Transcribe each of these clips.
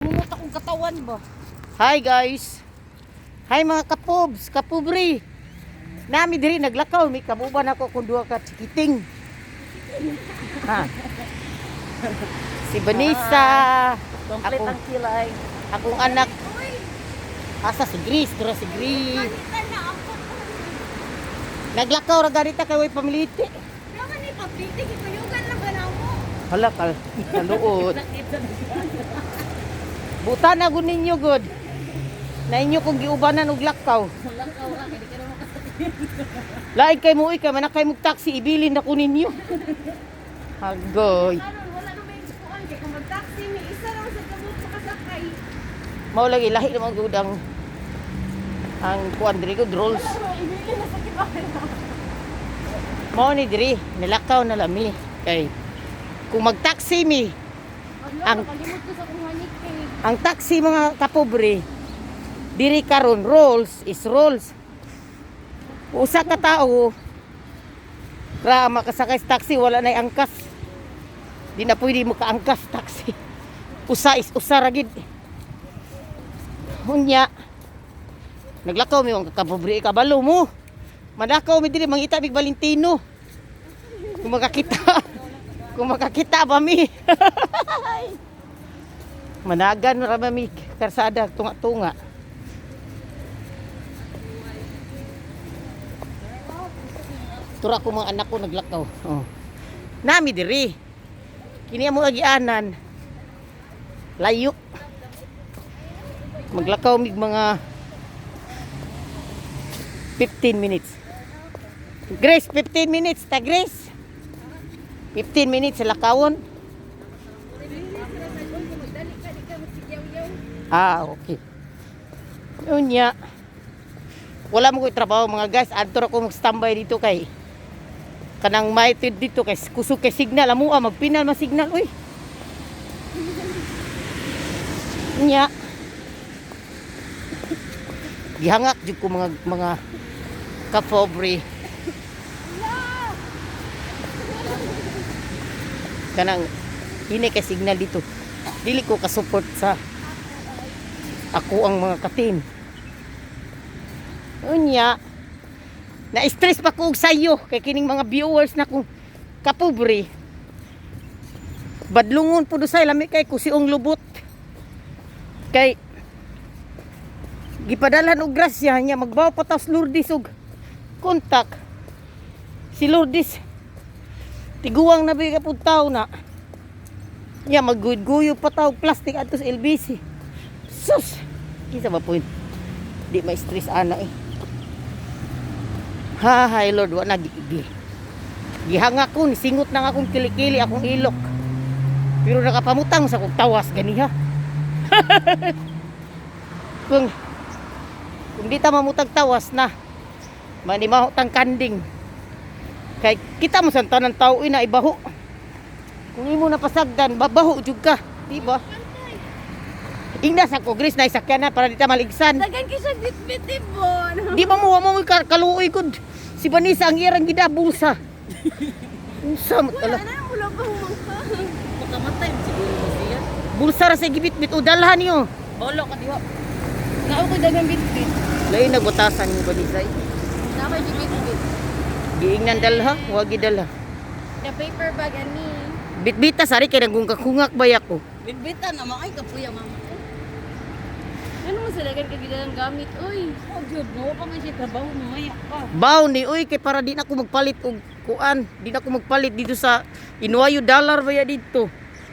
Mungot akong katawan ba? Hi guys. Hi mga kapobs, kapobre. Nami diri naglakaw mi kabuban ako kung duha ka chikiting. Ha. Si Vanessa, Complete ang kilay. Akong anak. Asa si Grace, dura si Grace. Palitan na ako. Naglakaw ra ganita kay way pamiliti. Naman ni pagliti, gikuyugan lang ba na mo? Hala ka, kaluot. Buta na gud ninyo gud. Na inyo kong giubanan og lakaw. Lakaw ra kay di ka na makasakay. Lain kay mo kay manakay mo taxi ibilin na ko ninyo. Hagoy. Karon wala na may kuan kay kung mag-taxi mi isa lang sa kabuk makasakay. Mao lagi lahi naman gud ang kuan diri gud rolls. Pero ibilin na sa kibana. Mao ni diri nilakaw na lami kay kung magtaxi mi Ang kalimot ko sa akong hanik kay ang taxi mga kapobre diri karon rolls is rolls. Usa ka tawo ra makasakay sa taxi, wala nay angkas. Di na pwede mo kaangkas taxi. Usa is usa ra gid. Unya naglakaw mi mga kapobre, kabalo mo manakaw mi diri mangita mig Valentino kung makakita, kung makakita ba mi. Managan ra ba mi karsada tunga-tunga. Tura ko mga anak ko naglakaw. Oh. Nami diri. Kini amo agianan. Layo. Maglakaw mig mga 15 minutes. Grace, 15 minutes ta Grace. 15 minutes sa lakawon. Ah, okay. Unya. Wala mo ko'y trabaho mga guys. Adto ra ko mag-standby dito kay kanang may dito kay kusog kay signal amo ah, magpinal man signal uy. Unya. Gihangak jud ko mga kapobre. Kanang hini kay signal dito. Dili ko ka-support sa ako ang mga katim. Unya, na-stress pa ko og sayo kay kining mga viewers na kung kapobre. Badlungon po dusay lami kay kusiong lubot. Kay gipadalhan og grasya niya magbaw pa tas Lourdes og kontak. Si Lourdes tiguang na biga pud taw na. Nya magguyod pa taw plastic adto sa LBC. Sus! Kinsa ba po yun? Di ma-stress ana eh. Ha, hay Lord, wa na gihanga ko, nisingot na nga akong kilikili, akong ilok. Pero nakapamutang sa kong tawas ganiha. Kung di ta mamutag tawas na, manimaho tang kanding. Kay kita mo sa tanan tao ina ibaho. Kung imo napasagdan, babaho jud ka, di ba? Ingna sa ko Grace na isakyan na para di ta maligsan. Dagan kay siya bitbit ibon. Di ba mo kaluoy gud. Si Vanessa ang iyang gida bulsa. Unsa mo Wala tala? na wala pa humangka. Makamatay siguro mo siya. Bulsa ra sa gibitbit o dalhan niyo. Bolo ka diha. Naa ko dagang bitbit. Lain nagbatasan ni Vanessa. Eh. Na kay bitbit. Giingnan dalha, wa gidalha. The paper bag ani. Bitbita sari kay nagungkak-hungak bay ako. Bitbitan na maay kapuya mama. Ano mo sa dagan kay gidalang gamit oy? Oh jud, mo pa man siya trabaho mamaya pa. Baw ni oy kay para di na ako magpalit og kuan, di na ako magpalit dito sa Inuayo dollar baya dito.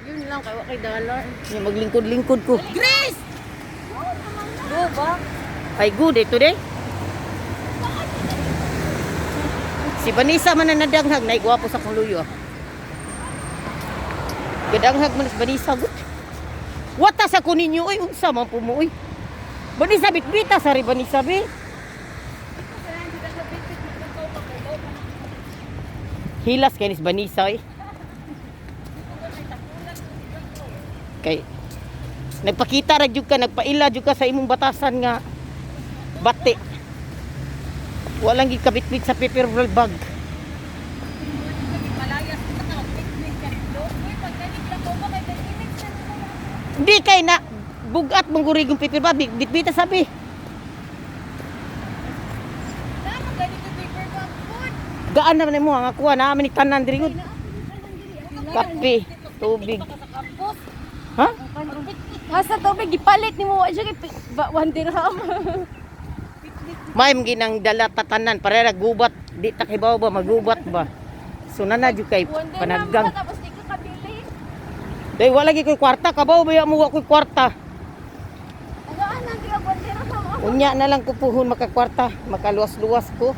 Yun lang kay wa kay dollar. Nya maglingkod-lingkod ko. Grace! Go ba? Ay good ito de. Si Vanessa man na nadanghag, naigwapo sa akong luyo. Ah. Gadanghag man si Vanessa good. Wata sa ko ninyo oy, unsa man po mo oy. Vanessa bitbita sari Vanessa bi. Hilas kay ni si Vanessa oy. Kay nagpakita ra jud ka, nagpaila jud ka sa imong batasan nga bati. Walang gikabitbit sa paper bag. Di kay na Bugat mong gurigong paper bag, bitbita sabi. Tama ganito paper bag food. Gaan naman mo ang akuha na amin ni tanan diri gud. Kape, tubig. Ha? Hasta tubig gipalit nimo wa siya kay 1 dirham. May ginang dala tatanan para gubat di ta kibaw ba magubat ba. So nana jud kay 1 dirham panaggang. pa, tapos di ka kabili. Day wala gyud koy kwarta, kabaw ba mo wa koy kwarta. Agaan lang kaya 1 dirham. Oh. Unya na lang ko puhon makakwarta, makaluwas-luwas ko.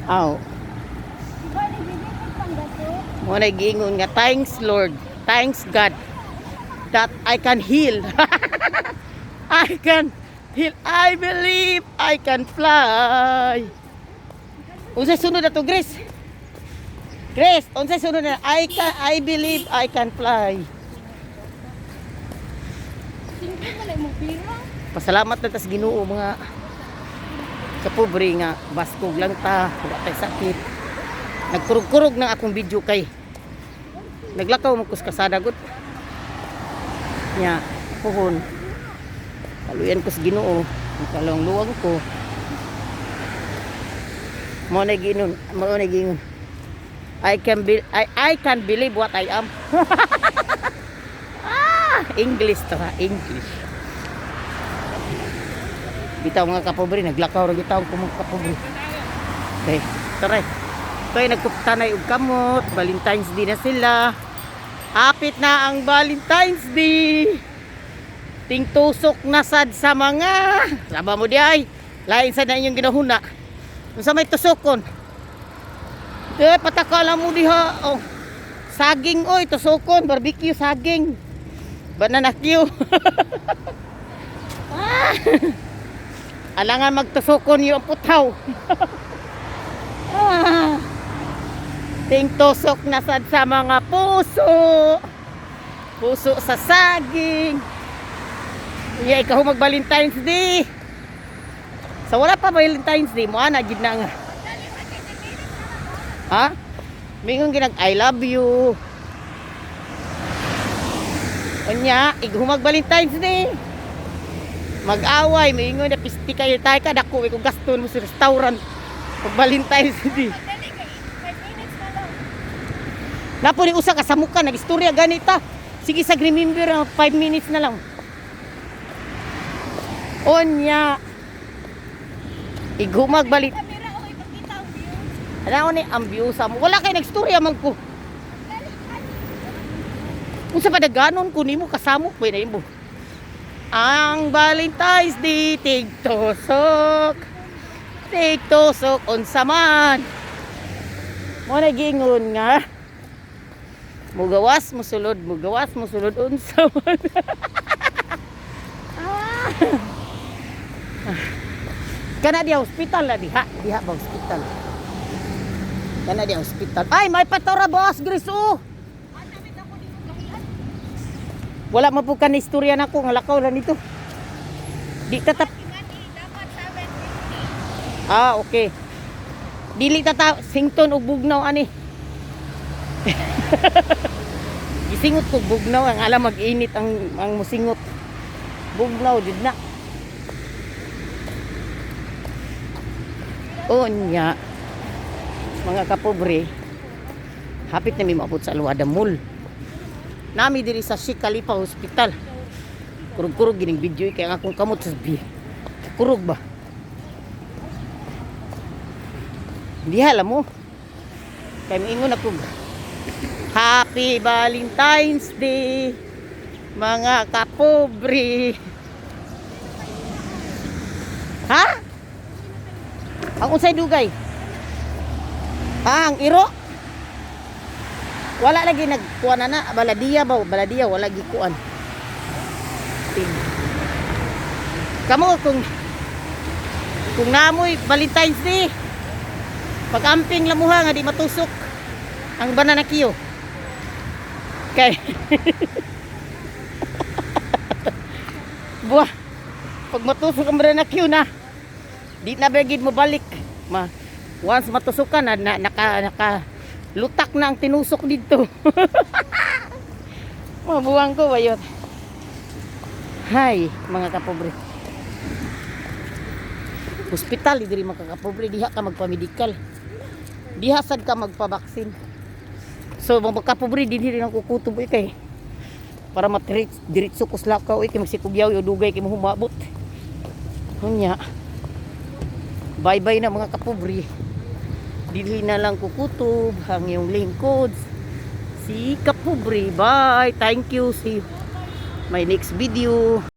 Aw, Diba ni bibig pang gato? mo na giingon nga thanks Lord, thanks God that I can heal. I can heal. I believe I can fly. Unsay sunod na to, Grace? Grace, unsay sunod na? I believe I can fly. Singko na lang mo pira. Pasalamat na tas Ginoo, mga kapobre, nga baskog lang ta, wala tay sakit. Nagkurog-kurog ng akong video kay naglakaw mo kus kasada gud. Nya, puhon. Kaluyan ko sa Ginoo, ang kalong luwag ko. Mo na ginon, mo na gingon. I can believe what I am. Ah, English to ha, English. Bitaw, mga kapobre, naglakaw ra gitaw ko, mga kapobre. Okay, tara. Toy nagkuptanay og kamot, Valentine's Day na sila. Hapit na ang Valentine's Day. Tingtusok na sad sa mga. Saba mo di ay. Lain sad na inyong ginahuna. Unsa may tusokon? Eh, patakala mo diha. Oh. Saging oy, tusokon, barbecue saging. Banana Q. Ah. Alangan magtusokon yung putaw. Ah. Tingtusok na sad sa mga puso. Puso sa saging. Iya, ikaw mag Valentine's Day. Sa wala pa Valentine's Day, mo ana gid na nga. Ha? Mingon ginag "I love you." Unya, ighumag Valentine's Day. Mag-away, maingon na pisti kayo tayo ka dako kung gaston mo sa restaurant pag Valentine's Day. Dali kay 5 minutes na lang. Napo ni usa ka samuka nagistorya ganita. Sige sa remember ang 5 minutes na lang. Onya. Igumag balik. Kamera o ipakita ang view. Ano ni ang view sa mo? Wala kay nagstorya man ko. Unsa pa daganon ko nimo kasamok pa na imo. Ang Valentine's Day tigtusok. Tigtusok unsa man. Mo na giingon nga. Mugawas musulod, mugawas musulod unsa man. Ah. Kana diha hospital la diha, diha ba hospital? Kana diha hospital. Ay, may patora boss, Grace oh. Wala man po ka na istorya nako nga lakaw lang nito. Di tatap. Dapat 7:50. Ah, okay. Dili tata sington og bugnaw ani. Gisingot ko bugnaw ang alam mag-init ang musingot. Bugnaw jud na. Unya. Mga kapobre, hapit na mi maabot sa Aluada Mall. Nami diri sa Sheikh Khalifa Hospital. Kurog-kurog gining video eh, kaya nga akong kamot sa bi. Kurog ba? Hindi alam mo. Kaya miingon ako. Happy Valentine's Day, mga kapobre. Ha? Ang unsay dugay? Ah, ang iro? Wala lagi nagkuan na na, baladiya ba? Baladiya wala gikuan. Ting. Kamo kung namoy Valentine's Day, pag-amping lamuha nga di matusok ang banana kiyo. Kay buah, pag matusok ang banana kiyo na, di na bagid mo balik. Ma, once matusok ka na, na naka naka lutak na ang tinusok dito. Mabuwang ko bayot. Hi, mga kapobre. Hospital diri, mga kapobre, diha ka magpamedikal. Diha sad ka magpabaksin. So mga kapobre, dinhi rin ang kukutob eh, kay para matrit diretso ko sa lakaw eh, kay magsikugyaw yo, dugay kay mahumabot. Unya. Bye bye na, mga kapobre. Dinhi na lang kukutob ang iyong lingkod, si Kapobre. Bye. Thank you. See you my next video.